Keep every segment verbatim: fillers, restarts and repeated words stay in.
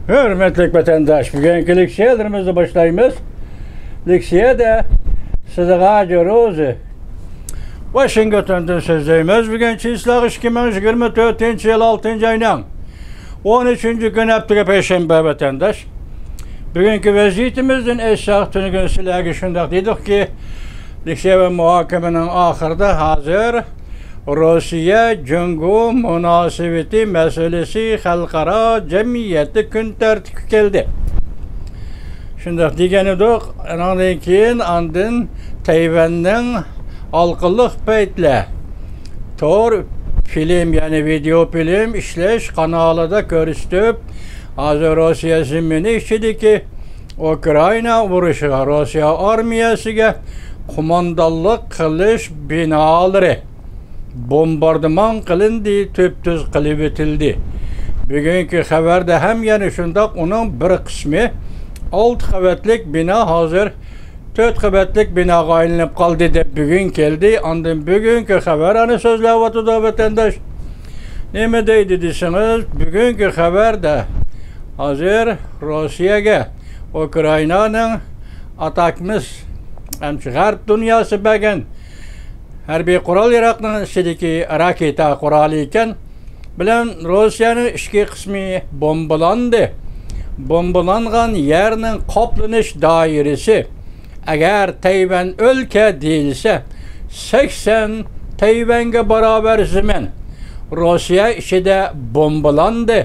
ھۆرمەتلىك ۋەتەنداش، بۈگۈنكى لېكسىيەلىرىمىزنى باشلايمىز. لېكسىيەدە سىزغا جوروزى ۋاشىنگتوندىن سۆزلەيمىز. بۈگۈن چىسلاغ ئىككى مىڭ يىگىرمە تۆتىنچى يىل، ئالتىنچى ئاينىڭ ئون ئۈچىنچى كۈنى، ھەپتىگە پەيشەنبە، ۋەتەنداش. بۈگۈنكى ۋەزىيىتىمىزدىن ئېيتساق، تۈنۈگۈن سىلەرگە شۇنداق دېدۇقكى، لېكسىيە ۋە مۇھاكىمىنىڭ ئاخىرىدا ھازىر روسىيە جۇڭگو مۇناسىۋىتى مەسىلىسى خەلقئارا جەمئىيەتتە كۈن تەرتىپكە كەلدى. شۇنداق دېگەن ئىدۇق. ئانىڭدىن كېيىن ئاندىن تەيۋەننىڭ ھالقىلىق پەيتلەر تور فىلىم، يەنى ۋىدېئو فىلىم ئىشلەش قانالىدا كۆرسىتىپ، ھازىر روسىيە زېمىنى ئىچىدىكى ئۇكرائىنا ئۇرۇشىغا، روسىيە ئارمىيەسىگە قوماندانلىق قىلىش بىنالىرى بومباردىمان قىلىندى، تۈپتۈز قىلىۋېتىلدى. بۈگۈنكى خەۋەردە ھەم يەنە شۇنداق، ئۇنىڭ بىر قىسمى، ئالتە قەۋەتلىك بىنا ھازىر تۆت قەۋەتلىك بىناغا ئايلىنىپ قالدى دەپ بۈگۈن كەلدى. ئاندىن بۈگۈنكى خەۋەر ئەنە سۆزلەۋاتىدۇ، ۋەتەنداش. نېمە دەيدۇ دېسىڭىز، بۈگۈنكى خەۋەردە ھازىر روسىيەگە ئۇكرائىنانىڭ ئاتاكمىس، ھەمچە غەرب دۇنياسى بەرگەن ھەربىي قورال ياراغنىڭ ئىچىدىكى راكېتا قورالى ئىكەن، بىلەن روسىيەنىڭ ئىچكى قىسمى بومبىلاندى. بومبىلانغان يەرنىڭ قاپلىنىش دائىرىسى، ئەگەر تەيۋەن ئۆلكە دېيىلسە، سەكسەن تەيۋەنگە باراۋەر زېمىن روسىيە ئىچىدە بومبىلاندى.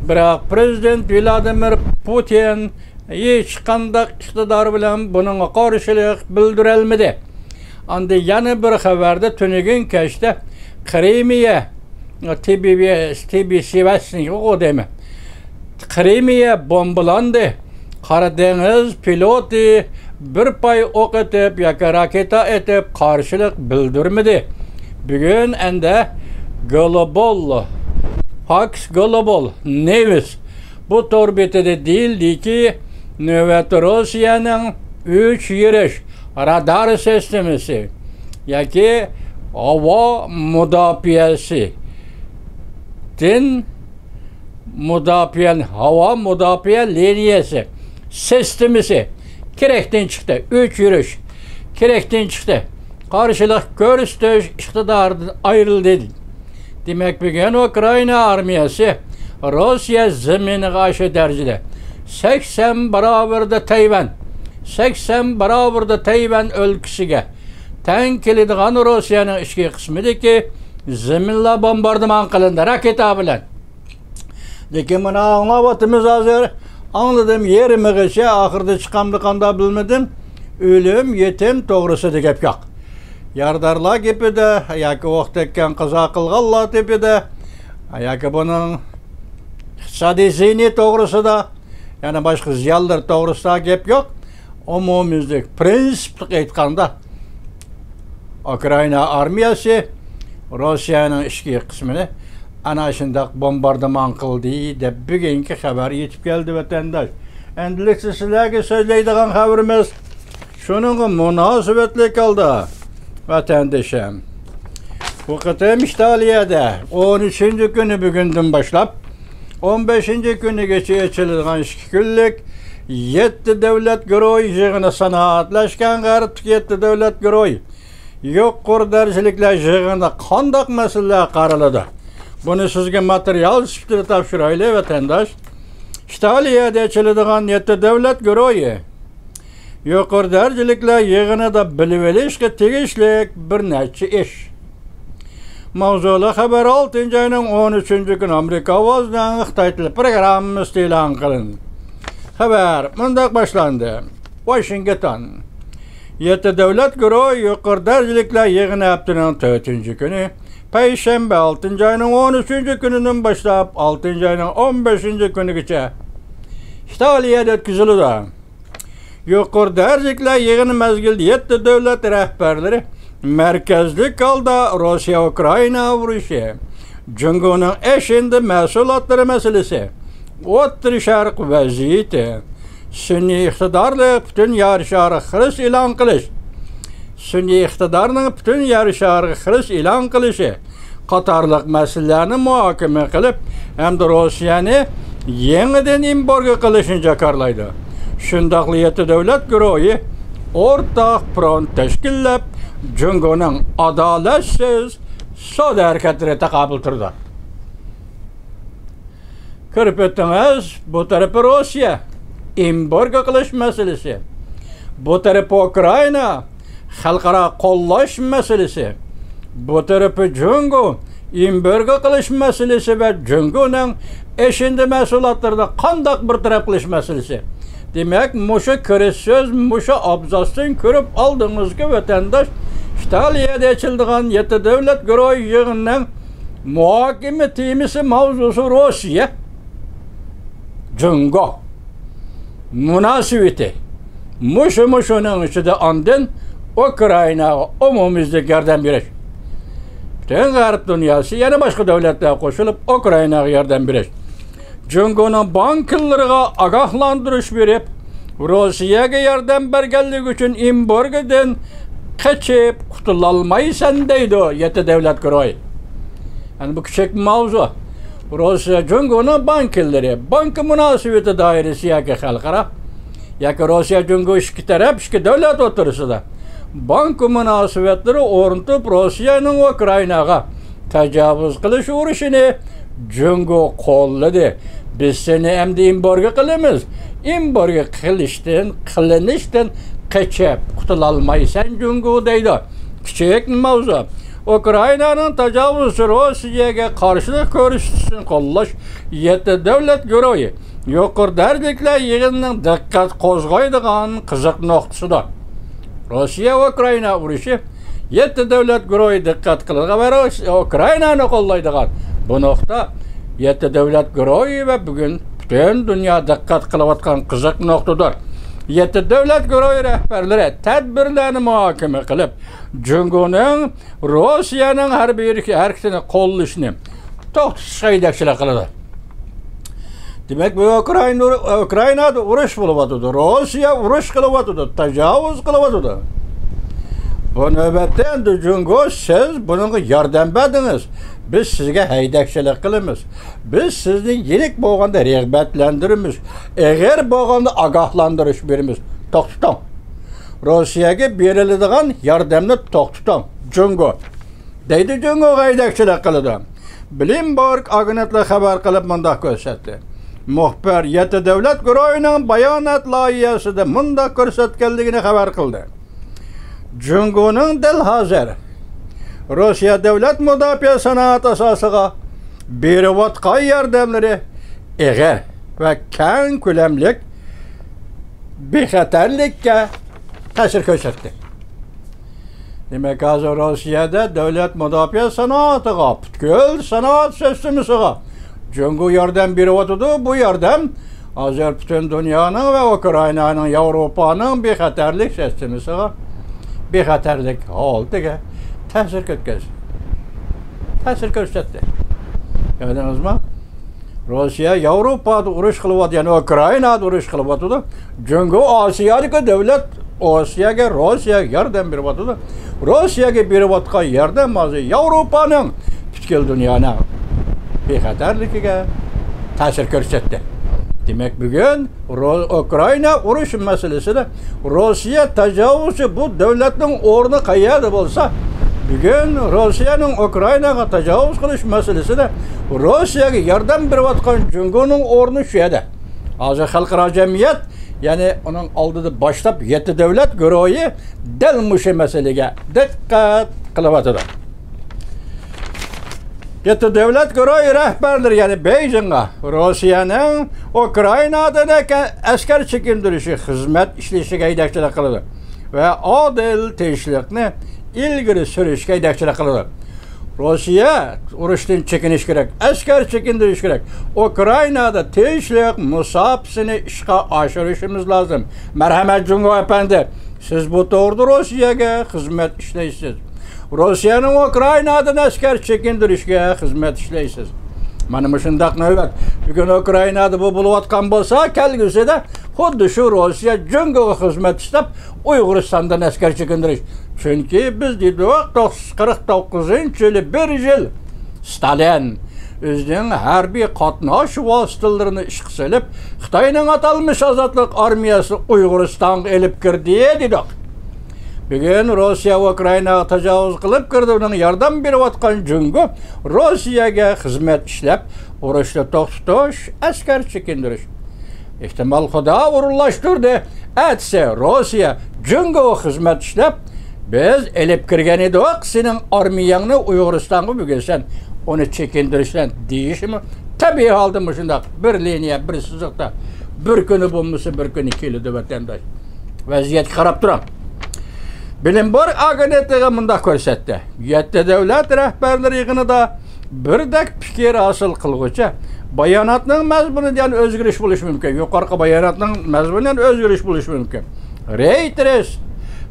بىراق پرېزىدېنت ۋلادىمىر پۇتىن ھېچقانداق ئىقتىدار بىلەن بۇنىڭغا قارشىلىق بىلدۈرەلمىدى. ئاندىن يەنە بىر خەۋەردە تۈنۈگۈن كەچتە قىرىمىيە، تى بى بى، تى بى سى ۋەسنىڭ ئۇ دەيمەن. قىرىمىيە بومبىلاندى. قارا دېڭىز پىلوتى بىر پاي ئوق ئېتىپ ياكى راكېتا ئېتىپ قارشىلىق بىلدۈرمىدى. بۈگۈن ئەندە گلوبال، فاكس گلوبال نېۋىس بۇ تور بېتىدە دېيىلدىكى، نۆۋەتتە روسىيەنىڭ ئۈچ يۈرۈش رادار سىستېمىسى ياكى ھاۋا مۇداپىئەسى، دىن مۇداپىئە، ھاۋا مۇداپىئە لىنىيەسى سىستېمىسى كېرەكتىن چىقتى. ئۈچ يۈرۈش كېرەكتىن چىقتى. قارشىلىق كۆرسىتىش ئىقتىدارىدىن ئايرىلدى. دېمەك، بۈگۈن ئۇكرائىنا ئارمىيەسى روسىيە زېمىنىغا ئاشۇ دەرىجىدە سەكسەن باراۋىرىدا تەيۋەن، سەكسەن باراۋىرىدا تەيۋەن ئۆلكىسىگە تەڭ كېلىدىغان روسىيەنىڭ ئىچكى قىسمىدىكى زېمىنلار بومباردىمان قىلىندى راكېتا بىلەن. لېكىن مانا ئاڭلاۋاتىمىز ھازىر. ئاڭلىدىم يېرىمىغىچە، ئاخىرىدا چىقامدۇ قانداق بىلمىدىم. ئۆلۈم، يېتىم توغرىسىدا گەپ يوق. يارىدارلار گېپىدە ياكى ئوق تەگكەن، قازا قىلغانلار تېپىدە ياكى بۇنىڭ ئىقتىسادىي زىيىنى توغرىسىدا، يەنە باشقا زىيانلىرى توغرىسىدا گەپ يوق. ئومۇميۈزلۈك، پرىنسىپلىق ئېيتقاندا، ئۇكرائىنا ئارمىيەسى روسىيەنىڭ ئىچكى قىسمىنى ئەنە شۇنداق بومباردىمان قىلدى دەپ بۈگۈنكى خەۋەر يېتىپ كەلدى، ۋەتەنداش. ئەمدىلىكتە سىلەرگە سۆزلەيدىغان خەۋىرىمىز شۇنىڭغا مۇناسىۋەتلىك ھالدا، ۋەتەندىشىم. بۇ قېتىم ئىتالىيەدە ئون ئۈچىنچى كۈنى بۈگۈندىن باشلاپ ئون بەشىنچى كۈنىگىچە ئېچىلىدىغان ئىككى كۈنلۈك يەتتە دۆلەت گۇرۇھى يىغىنى، سانائەتلەشكەن غەربتىكى يەتتە دۆلەت گۇرۇھى يۇقىرى دەرىجىلىكلەر يىغىنىدا قانداق مەسىلىلەر قارىلىدۇ؟ بۇنى سىزگە ماتېرىيال سۈپىتىدە تاپشۇرايلى، ۋەتەنداش. ئىتالىيەدە ئېچىلىدىغان يەتتە دۆلەت گۇرۇھى يۇقىرى دەرىجىلىكلەر يىغىنىدا بىلىۋېلىشقا تېگىشلىك بىر نەچچە ئىش. ماۋزۇلۇق خەۋەر ئالتىنچى ئاينىڭ ئون ئۈچىنچى كۈنى ئامېرىكا ئاۋازىنىڭ خىتاي تىلى پروگراممىسىدا ئېلان قىلىندى. خەۋەر مۇنداق باشلاندى. ۋاشىنگتون. يەتتە دۆلەت گۇرۇھى يۇقىرى دەرىجىلىكلەر يىغىنى ھەپتىنىڭ تۆتىنچى كۈنى، پەيشەنبە، ئالتىنچى ئاينىڭ ئون ئۈچىنچى كۈنىدىن باشلاپ ئالتىنچى ئاينىڭ ئون بەشىنچى كۈنىگىچە ئىتالىيەدە ئۆتكۈزۈلىدۇ. يۇقىرى دەرىجىلىكلەر يىغىنى مەزگىلىدە يەتتە دۆلەت رەھبەرلىرى مەركەزلىك ھالدا روسىيە ئۇكرائىنا ئۇرۇشى، جۇڭگونىڭ ئەشەندە مەھسۇلاتلىرى مەسىلىسى، ئوتتۇرا شەرق ۋەزىيىتى، سۈنئىي ئىقتىدارلىق پۈتۈن يەر شارىغا خىرىس ئېلان قىلىش، سۈنئىي ئىقتىدارنىڭ پۈتۈن يەر شارىغا خىرىس ئېلان قىلىشى قاتارلىق مەسىلىلەرنى مۇھاكىمە قىلىپ، ھەمدە روسىيەنى يېڭىدىن ئېمبارگو قىلىشنى جاكارلايدۇ. شۇنداقلا يەتتە دۆلەت گۇرۇھى ئورتاق فرونت تەشكىللەپ، جۇڭگونىڭ ئادالەتسىز سودا ھەرىكەتلىرى تاقابىل تۇرىدۇ. كۆرۈپ ئۆتتىڭىز، بۇ تەرىپى روسىيە، ئېمبارگو قىلىش مەسىلىسى. بۇ تەرىپى ئۇكرائىنا، خەلقئارا قوللاش مەسىلىسى. بۇ تەرىپى جۇڭگو، ئېمبارگو قىلىش مەسىلىسى ۋە جۇڭگونىڭ ئېشىندى مەھسۇلاتلىرىنى قانداق بىر تەرەپ قىلىش مەسىلىسى. دېمەك، مۇشۇ كىرىش سۆز، مۇشۇ ئابزاستىن كۆرۈپ ئالدىڭىزكى، ۋەتەنداش، ئىتالىيەدە ئېچىلىدىغان يەتتە دۆلەت گۇرۇھى يىغىنىنىڭ مۇھاكىمە تېمىسى، ماۋزۇسى روسىيە، جۇڭگو مۇناسىۋىتى. مۇشۇ، مۇشۇنىڭ ئىچىدە ئاندىن ئۇكرائىناغا ئومۇميۈزلۈك ياردەم بېرىش. پۈتۈن غەرب دۇنياسى، يەنە باشقا دۆلەتلەر قوشۇلۇپ ئۇكرائىناغا ياردەم بېرىش. جۇڭگونىڭ بانكىلىرىغا ئاگاھلاندۇرۇش بېرىپ، روسىيەگە ياردەم بەرگەنلىكى ئۈچۈن ئېمبارگودىن قېچىپ قۇتۇلالمايسەن دەيدۇ يەتتە دۆلەت گۇرۇھى. يەنى بۇ كىچىك ماۋزۇ. روسىيە جۇڭگونىڭ بانكىلىرى، بانكا مۇناسىۋىتى دائىرىسى ياكى خەلقئارا، ياكى روسىيە جۇڭگو ئىككى تەرەپ، ئىككى دۆلەت ئوتتۇرىسىدا بانكا مۇناسىۋەتلىرى ئورنىتىپ، روسىيەنىڭ ئۇكرائىناغا تاجاۋۇز قىلىش ئۇرۇشىنى جۇڭگو قوللىدى. بىز سېنى ئەمدى ئېمبارگو قىلىمىز. ئېمبارگو قىلىشتىن، قىلىنىشتىن قېچىپ قۇتۇلالمايسەن جۇڭگو دەيدۇ. كىچىك ماۋزۇ. ئۇكرائىنانىڭ تاجاۋۇزچى روسىيەگە قارشىلىق كۆرسىتىشىنى قوللاش يەتتە دۆلەت گۇرۇھى يۇقىرى دەرىجىلىكلەر يىغىنىنىڭ دىققەت قوزغايدىغان قىزىق نۇقتىسىدۇر. روسىيە-ئۇكرائىنا ئۇرۇشى يەتتە دۆلەت گۇرۇھى دىققەت قىلىدىغان ۋە روس-، ئۇكرائىنانى قوللايدىغان بۇ نۇقتا يەتتە دۆلەت گۇرۇھى ۋە بۈگۈن پۈتۈن دۇنيا دىققەت قىلىۋاتقان قىزىق نۇقتىدۇر. يەتتە دۆلەت گۇرۇھى رەھبەرلىرى تەدبىرلەرنى مۇھاكىمە قىلىپ، جۇڭگونىڭ روسىيەنىڭ ھەربىي ھەرىكىتىنى قوللىشىنى توختىتىشقا يېتەكچىلىك قىلىدۇ. دېمەك، بۇ ئۇكرائىنا، ئۇكرائىنادا ئۇرۇش بولۇۋاتىدۇ. روسىيە ئۇرۇش قىلىۋاتىدۇ، تاجاۋۇز قىلىۋاتىدۇ. بۇ نۆۋەتتە ئەمدى جۇڭگو، سىز بۇنىڭغا ياردەم بەردىڭىز. بىز سىزگە ھەيدەكچىلىك قىلىمىز. بىز سىزنى يېنىك بولغاندا رىغبەتلەندۈرىمىز. ئېغىر بولغاندا ئاگاھلاندۇرۇش بېرىمىز. توختىتىڭ. روسىيەگە بېرىلىدىغان ياردەمنى توختىتىڭ. جۇڭگو. دەيدۇ، جۇڭگوغا ھەيدەكچىلىك قىلىدۇ. بلومبېرگ ئاگېنتلىقى خەۋەر قىلىپ مۇنداق كۆرسەتتى. مۇخبىر يەتتە دۆلەت گۇرۇھىنىڭ بايانات لايىھەسىدە مۇنداق كۆرسەتكەنلىكىنى خەۋەر قىلدى. جۇڭگونىڭ دەل ھازىر روسىيە دۆلەت مۇداپىئە سانائەت ئاساسىغا بېرىۋاتقان ياردەملىرى ئېغىر ۋە كەڭ كۆلەملىك بىخەتەرلىككە تەسىر كۆرسەتتى. دېمەك، ھازىر روسىيەدە دۆلەت مۇداپىئە سانائىتىغا، پۈتكۈل سانائەت سىستېمىسىغا جۇڭگو ياردەم بېرىۋاتىدۇ. بۇ ياردەم ھازىر پۈتۈن دۇنيانىڭ ۋە ئۇكرائىنانىڭ، ياۋروپانىڭ بىخەتەرلىك سىستېمىسىغا، بىخەتەرلىك ھالىتىگە تەسىر كۆرگەز-، تەسىر كۆرسەتتى. كۆردىڭىزمۇ؟ روسىيە ياۋروپادا ئۇرۇش قىلىۋاتىدۇ، يەنى ئۇكرائىنادا ئۇرۇش قىلىۋاتىدۇ. جۇڭگو ئاسىيادىكى دۆلەت، ئاسىياگە، روسىيەگە ياردەم بېرىۋاتىدۇ. روسىيەگە بېرىۋاتقان ياردەم ھازىر ياۋروپانىڭ، پۈتكۈل دۇنيانىڭ بىخەتەرلىكىگە تەسىر كۆرسەتتى. دېمەك، بۈگۈن رو-، ئۇكرائىنا ئۇرۇش مەسىلىسىدە روسىيە تاجاۋۇزچى بۇ دۆلەتنىڭ ئورنى قەيەردە بولسا، بۈگۈن روسىيەنىڭ ئۇكرائىناغا تاجاۋۇز قىلىش مەسىلىسىدە روسىيەگە ياردەم بېرىۋاتقان جۇڭگونىڭ ئورنى شۇ يەردە. ھازىر خەلقئارا جەمئىيەت، يەنى ئۇنىڭ ئالدىدا باشلاپ يەتتە دۆلەت گۇرۇھى دەل مۇشۇ مەسىلىگە دىققەت قىلىۋاتىدۇ. يەتتە دۆلەت گۇرۇھى رەھبەرلىرى، يەنى بېيجىڭغا روسىيەنىڭ ئۇكرائىنادىن ئەسكەر چېكىندۈرۈشى، خىزمەت ئىشلىشىگە يېتەكچىلىك قىلىدۇ ۋە ئادىل تىنچلىقنى ئىلگىرى سۈرۈشكە يېتەكچىلىك قىلىدۇ. روسىيە ئۇرۇشتىن چېكىنىش كېرەك، ئەسكەر چېكىندۈرۈش كېرەك. ئۇكرائىنادا تىنچلىق مۇساپىسىنى ئىشقا ئاشۇرۇشىمىز لازىم. مەرھەمەت، جۇڭگو ئەپەندى، سىز بۇ توغرىدا روسىيەگە خىزمەت ئىشلەيسىز. روسىيەنىڭ ئۇكرائىنادىن ئەسكەر چېكىندۈرۈشىگە خىزمەت ئىشلەيسىز. مانا مۇشۇنداق نۆۋەت. بۈگۈن ئۇكرائىنادا بۇ بولۇۋاتقان بولسا، كەلگۈسىدە خۇددى شۇ روسىيە جۇڭگوغا خىزمەت ئىشلەپ، ئۇيغۇرىستاندىن ئەسكەر چېكىندۈرۈش. چۈنكى بىز دېدۇق، توققۇز يۈز قىرىق توققۇزىنچى يىلى بىر يىل ستالىن، ئۆزىنىڭ ھەربىي قاتناش ۋاسىتىلىرىنى ئىشقا سېلىپ، خىتاينىڭ ئاتالمىش ئازادلىق ئارمىيەسىنى ئۇيغۇرىستانغا ئېلىپ كىردى دېدۇق. بۈگۈن روسىيە ئۇكرائىناغا تاجاۋۇز قىلىپ كىردى، ئۇنىڭ ياردەم بېرىۋاتقان جۇڭگو روسىيەگە خىزمەت ئىشلەپ، ئۇرۇشنى توختىتىش، ئەسكەر چېكىندۈرۈش. ئېھتىمال خۇدا ئورۇنلاشتۇردى. ئەتىسى روسىيە جۇڭگوغا خىزمەت ئىشلەپ، بىز ئېلىپ كىرگەن ئىدۇق سېنىڭ ئارمىيەڭنى ئۇيغۇرىستانغا، بۈگۈن سەن ئۇنى چېكىندۈرىسەن دېيىشىمۇ تەبىئىي ھالدا مۇشۇنداق بىر لىنىيە، بىر سىزىقتا بىر كۈنى بولمىسا بىر كۈنى كېلىدۇ، ۋەتەنداش. ۋەزىيەتكە قاراپ تۇرۇڭ. بلومبېرگ ئاگېنتلىقى مۇنداق كۆرسەتتى: يەتتە دۆلەت رەھبەرلىرى يىغىنىدا بىردەك پىكىر ھاسىل قىلغۇچە، باياناتنىڭ مەزمۇنىدا يەنە ئۆزگىرىش بولۇشى مۇمكىن. يۇقىرىقى باياناتنىڭ مەزمۇنىدا يەنە ئۆزگىرىش بولۇشى مۇمكىن. رېيتېرس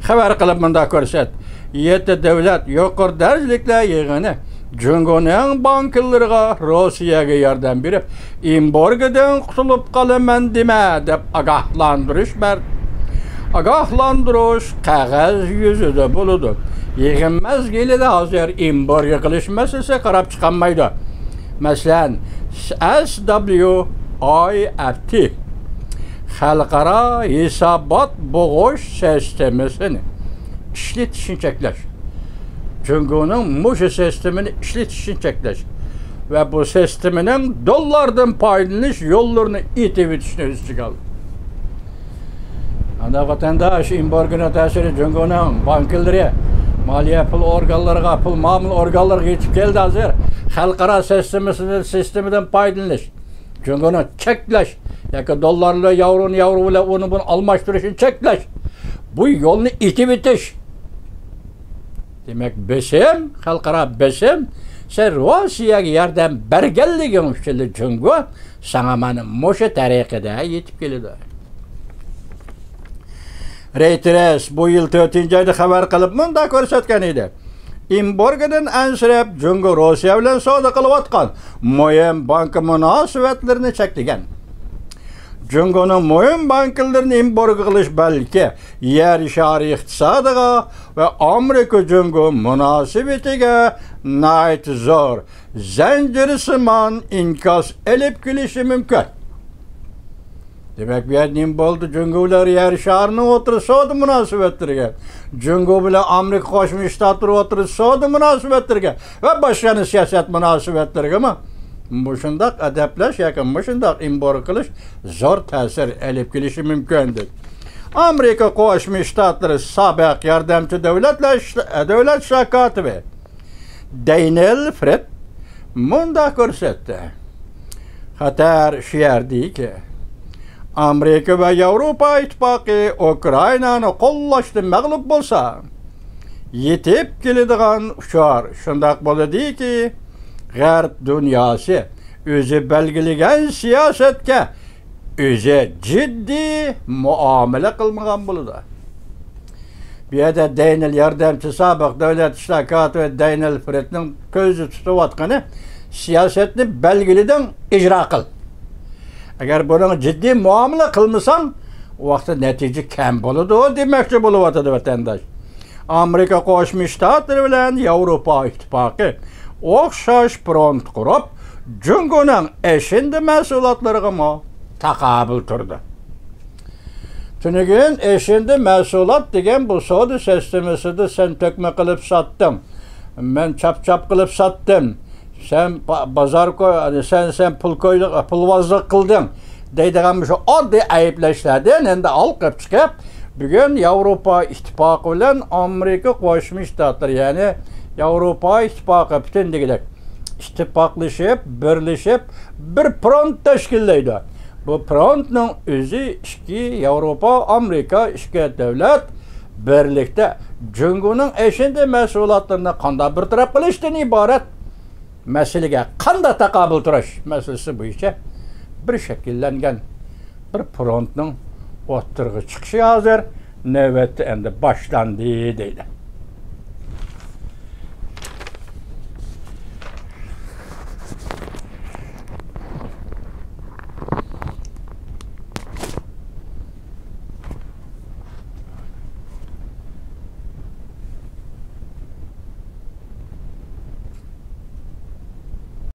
خەۋەر قىلىپ مۇنداق كۆرسەتتى: يەتتە دۆلەت يۇقىرى دەرىجىلىكلەر يىغىنى جۇڭگونىڭ بانكىلىرىغا روسىيەگە ياردەم بېرىپ، ئېمبارگودىن قۇتۇلۇپ قالىمەن دېمە، دەپ ئاگاھلاندۇرۇش بەردى. ئاگاھلاندۇرۇش قەغەز يۈزىدە بولىدۇ. يىغىن مەزگىلىدە ھازىر ئېمبارگو قىلىش مەسىلىسى قاراپ چىقالمايدۇ. مەسىلەن، ئەس دەبلىيۇ ئاي ئەف تى، خەلقئارا ھېسابات بوغۇش سىستېمىسىنى ئىشلىتىشنى چەكلەش، جۇڭگونىڭ مۇشۇ سىستېمىنى ئىشلىتىشىنى چەكلەش ۋە بۇ سىستېمىنىڭ دوللاردىن پايدىلىنىش يوللىرىنى ئېتىۋېتىشنى ئۆز ئىچىگە ئالدى. ئانا ۋەتەنداش، ئېمبارگونىڭ تەسىرى جۇڭگونىڭ بانكىلىرى، مالىيە پۇل ئورگانلىرىغا، پۇل مۇئامىلە ئورگانلىرىغا يېتىپ كەلدى ھازىر. خەلقئارا سىستېمىسىدىن، سىستېمىدىن پايدىلىنىش، جۇڭگونى چەكلەش ياكى دوللار بىلەن ياۋرونى ياۋرو بىلەن ئۇنى بۇنى ئالماشتۇرۇشنى چەكلەش، بۇ يولنى ئېتىۋېتىش. دېمەك، بېسىم، خەلقئارا بېسىم، سەن روسىيەگە ياردەم بەرگەنلىكىڭ ئۈچۈن جۇڭگو ساڭا مانا مۇشۇ تەرىقىدە يېتىپ كېلىدۇ. رېيتېرس بۇ يىل تۆتىنچى ئايدا خەۋەر قىلىپ مۇنداق كۆرسەتكەن ئىدى: ئېمبارگودىن ئەنسىرەپ، جۇڭگو روسىيە بىلەن سودا قىلىۋاتقان مۇھىم بانكا مۇناسىۋەتلىرىنى چەكلىگەن. جۇڭگونىڭ مۇھىم بانكىلىرىنى ئېمبارگو قىلىش بەلكى يەر شارى ئىقتىسادىغا ۋە ئامېرىكا جۇڭگو مۇناسىۋىتىگە ناھايىتى زور زەنجىرسىمان ئىنكاس ئېلىپ كېلىشى مۇمكىن. دېمەك، بۇ يەردە نېمە بولدى؟ جۇڭگو بىلەن يەر شارىنىڭ ئوتتۇرا سودا مۇناسىۋەتلىرىگە، جۇڭگو بىلەن ئامېرىكا قوشما شتاتلىرى ئوتتۇرا سودا مۇناسىۋەتلىرىگە ۋە باشقا يەنە سىياسەت مۇناسىۋەتلىرىگىمۇ مۇشۇنداق ئەدەپلەش ياكى مۇشۇنداق ئېمبارگو قىلىش زور تەسىر ئېلىپ كېلىشى مۇمكىن، دېدى. ئامېرىكا قوشما شتاتلىرى سابىق ياردەمچى دۆلەتلەر، دۆلەت ئىشلار كاتىپى دەينىل فرېد مۇنداق كۆرسەتتى: خەتەر شۇ يەردىكى، ئامېرىكا ۋە ياۋروپا ئىتتىپاقى ئۇكرائىنانى قوللاشتا مەغلۇپ بولسا، يېتىپ كېلىدىغان ئۇچۇر شۇنداق بولىدۇكى، غەرب دۇنياسى ئۆزى بەلگىلىگەن سىياسەتكە ئۆزى جىددىي مۇئامىلە قىلمىغان بولىدۇ. بۇ يەردە دەينىل ياردەمچى سابىق دۆلەت ئىشلار كاتىپى دەينىل فرېدنىڭ كۆزدە تۇتۇۋاتقىنى سىياسەتنى بەلگىلىدىڭ، ئىجرا قىل. ئەگەر بۇنىڭ جىددىي مۇئامىلە قىلمىساڭ، ئۇ ۋاقىتتا نەتىجە كەم بولىدۇ دېمەكچى بولۇۋاتىدۇ، ۋەتەنداش. ئامېرىكا قوشما شتاتلىرى بىلەن ياۋروپا ئىتتىپاقى ئوخشاش فرونت قۇرۇپ، جۇڭگونىڭ ئېشىندى مەھسۇلاتلىرىغىمۇ تاقابىل تۇرىدۇ. تۈنۈگۈن ئېشىندى مەھسۇلات دېگەن بۇ سودا سىستېمىسىدا سەن تۆكمە قىلىپ ساتتىڭ، مەن چاپ-چاپ قىلىپ ساتتىم، سەن با-، بازار كو-، سەن، سەن پۇل كويلۇق، پۇلۋازلىق قىلدىڭ دەيدىغان مۇشۇ ئاددىي ئەيىبلەشلەردىن ئەمدى ھالقىپ چىقىپ، بۈگۈن ياۋروپا ئىتتىپاقى بىلەن ئامېرىكا قوشما شتاتلىرى، يەنى ياۋروپا ئىتتىپاقى پۈتۈن دېگۈدەك ئىتتىپاقلىشىپ، بىرلىشىپ، بىر فرونت تەشكىللەيدۇ. بۇ فرونتنىڭ ئۆزى ئىككى ياۋروپا، ئامېرىكا، ئىككى دۆلەت بىرلىكتە جۇڭگونىڭ ئېشىندى مەھسۇلاتلىرىنى قانداق بىر تەرەپ قىلىشتىن ئىبارەت مەسىلىگە قانداق تاقابىل تۇرۇش مەسىلىسى بويىچە بىر شەكىللەنگەن بىر فرونتنىڭ ئوتتۇرىغا چىقىشى ھازىر نۆۋەتتە ئەمدى باشلاندى دەيدۇ.